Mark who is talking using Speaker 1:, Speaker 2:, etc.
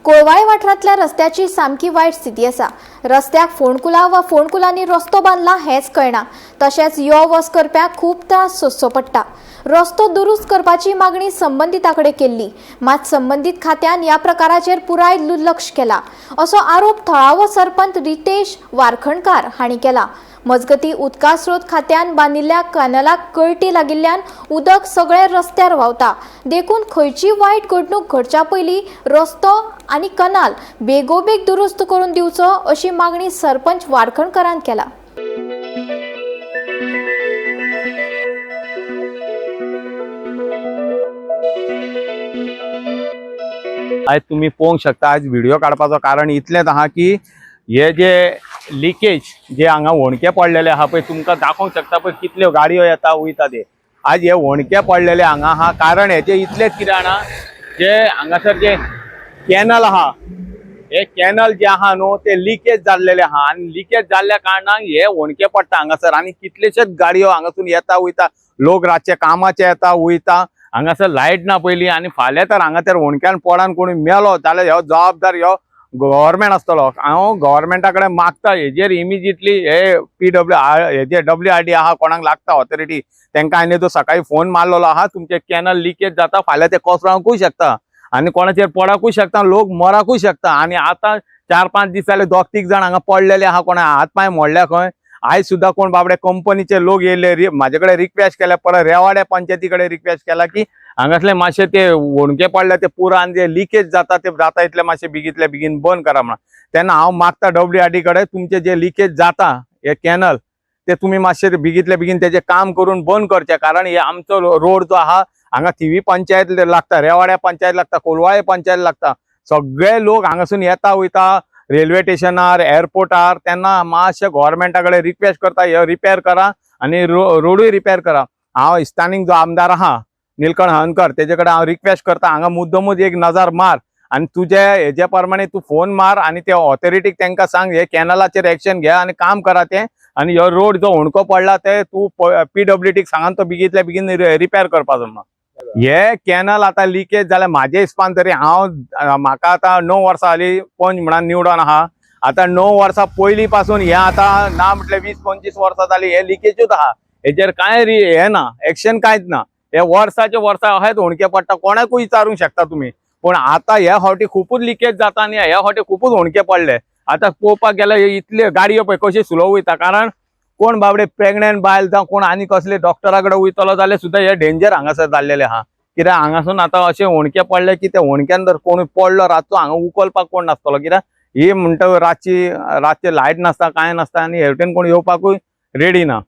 Speaker 1: कोळवाळे वाठारांतल्या रस्त्याची सामकी वायट स्थिती आसा. रस्त्याक फोंडकुलां वा फोंडकुलांनी रस्तो बांदला हेंच कळना. तशेंच यो वच करप्यांक खूब त्रास सोंसचो पडटा. रस्तो दुरुस्त करपाची मागणी संबंदिता कडेन केल्ली, मात संबंदीत खात्यान ह्या प्रकाराचेर पुराय दुर्लक्ष केला असो आरोप थळावो सरपंच रितेश वारखणकार हांणी केला. मजगती, उदका स्रोत खात्यान बांदिल्ल्या कॅनलाक कळटी लागिल्ल्यान उदक सगळें रस्त्यार व्हांवता. देखून खंयची वायट घडणूक घडच्या पयलीं रस्तो आनी कनाल बेगोबेग दुरुस्त करून दिवचो अशी मागणी सरपंच वारखणकरान केला.
Speaker 2: आयज तुमी पळोवंक शकता, आयज व्हिडिओ काडपाचो कारण इतलेंच आहा की हे जे लिकेज जे हांगा होणके पडलेले आहा पळय, तुमकां दाखोवंक शकता पळय कितल्यो गाडयो येता वयता ते. आज हे होणके पडलेले हांगा आहा, कारण हेजे इतलेंच कितें जाणा, जे हांगासर जे कॅनल आहा, हे कॅनल जे आहा न्हू ते लिकेज जाल्लेले आहा आनी लिकेज जाल्ल्या कारणान हे होणके पडटा हांगासर. आनी कितलेशेच गाडयो हांगासून येता वयता, लोक रातचे कामाचे येता वयता. हांगासर लायट ना पयली आनी फाल्यां तर हांगा तर होणक्यान पडान कोणी मेलो जाल्यार ह्यो जबाबदार ह्यो गव्हर्मेंट आसतलो. हांव गव्हर्मेंटा कडेन मागता, हेजेर इमिजिएटली हे पी डब्ल्यू आर हेजे डब्ल्यू आर डी आहा, कोणाक लागता ऑथॉरिटी, तांकां हांवें तो सकाळी फोन मारलेलो आहा. तुमचे कॅनल लिकेज जाता, फाल्यां ते कोसळांकूय शकता आनी कोणाचेर पडाकूय शकता, लोक मराकूय शकता. आनी आतां 4-5 दीस जाले दोग तीग जाण हांगा पडलेले आहा, कोणा हात पांय मोडल्या खंय. आयज सुद्दां कोण बाबडे कंपनीचे लोक येयले, म्हाजे कडेन रिक्वेस्ट केल्या, परत रेवाड्या पंचायती कडेन रिक्वेस्ट केला की हांगासले मातशे ते होणके पडले ते पुरान जे लिकेज जाता ते जाता इतले मातशे बेगीतले बेगीन बंद करा म्हणून. तेन्ना हांव मागता डब्ल्यू आर डी कडेन, तुमचे जे लिकेज जाता हे कॅनल ते तुमी मातशे बेगीतले बेगीन तेजें काम करून बंद करचें. कारण हे आमचो रोड जो आहा, हांगा थिवी पंचायत लागता, रेवाड्या पंचायत लागता, कोलवाळे पंचायत लागता, सगळे लोक हांगासून येता वयता रेल्वे स्टेशनार, एअरपोर्टार. तेन्ना मातशें गव्हर्मेंटा कडेन रिक्वेस्ट करता, हे रिपेर करा आनी रोडूय रिपेर करा. हांव स्थानीक जो आमदार आहा निलकंठ हळर्णकर, तेजे कडेन हांव रिक्वेस्ट करता, हांगा मुद्दमूच एक नजर मार आनी तुजे हेजे प्रमाणे तूं फोन मार आनी ते ऑथॉरिटीक तांकां सांग, हे कॅनलाचेर एक्शन घे आनी काम करा तें. आनी ह्यो रोड जो होणको पडला ते तूं पी डब्ल्यू डीक सांगान तो बेगीतल्या बेगीन रिपेर करपाचो म्हणून. हे कॅनल आतां लिकेज जाल्यार म्हाजे हिसपान तरी हांव, म्हाका आतां 9 वर्सां जाली पंच म्हणून निवडोन आहा. आतां 9 वर्सां पयलीं पासून हे आतां ना म्हटल्यार 20-25 वर्सां जाली हे लिकेजूच आहा. हेजेर कांय हे ना, एक्शन कांयच ना. हे वर्साचे वर्सां अशेंच होणके पडटा, कोणाकूय विचारूंक शकता तुमी. पूण आतां ह्या फावटी खुपूच लिकेज जाता आनी ह्या फावटी खुपूच होणके पडले. आतां पळोवपाक गेल्यार हे इतल्यो गाडयो पळय कश्यो स्लो वयता, कारण कोण बाबडे प्रेग्नंट बायल जावं कोण आनी कसले डॉक्टरा कडेन वयतलो जाल्यार सुद्दां हे डेंजर हांगासर जाल्लेलें आहा. कित्याक हांगासून आतां अशें होणके पडले की ते होणक्यान जर कोण पडलो रातचो, हांगा उखलपाक कोण नासतलो. कित्याक ही म्हणटा रातची रातची लायट नासता, कांय नासता आनी हेवटेन कोण येवपाकूय रेडी ना.